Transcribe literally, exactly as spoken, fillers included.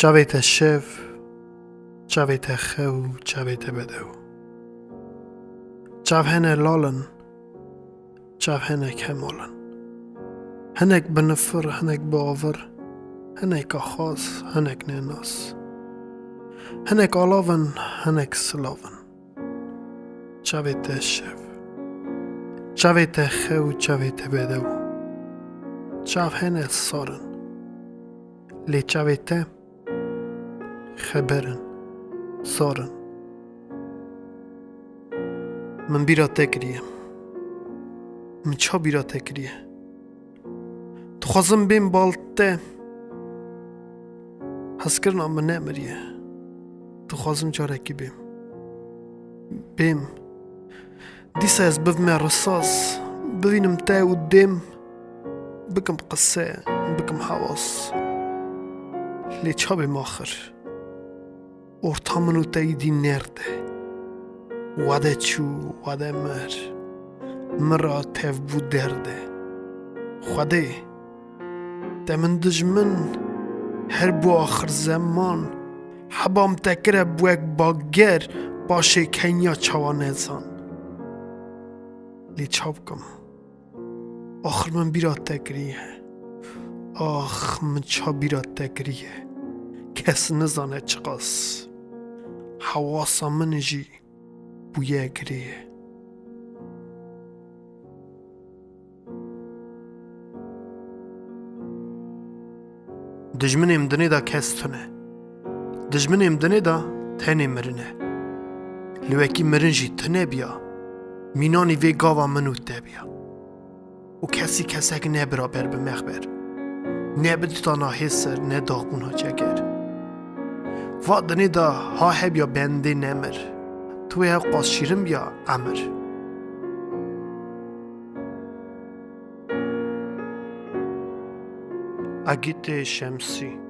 Çavê te şev, çavê te xew, çavê te bedew. Çav hene lal in, çav hene kemal in. Hinek bi nifir, hinek bi avir, hinek axaz, hinek nenas. Hinek alav in, hinek silav in. Çavê te şev, çavê te xew, çavê te bedew. Çav hene sar in, lê çavê te xeber in, sar in. Min bîra te kiriye. Min ça bîra te kiriye? Dixwazim bêm bal te. Hezkirina min nemiriye. Dixwazim carekî bêm. Bêm. Dîsa ez bibime risaz. Bivînim te û dêm. Bikim qise, bikim hewas. Lê ça bêm axir? Orta min û te îdî nerde. Wade çû, wade mir. Min ra tevbû derde. Xwedê, te min dijmin her bû axir zeman. Hebam te kire bû wek bager, paşê kenya çawa nezan. Lê ça bikim? Axir min bîra te kiriye. Ax, min ça bîra te kiriye. Kes nizane çiqas. Hewasa min jî bûye girê. Dijminê min dinê de kes tune. Dijminê min dinê de tenê mirin e. Li wekî mirin jî tune biya. Mînanî vê gava min û te biya. Û kesî kesek ne biraber bi mexber. Ne bi dutana hêsir, ne daxbûna çeker. Va dinê de ha hebya bendê nemir. Tu wê hewqas şîrin biya emir. Agitê Şemsî.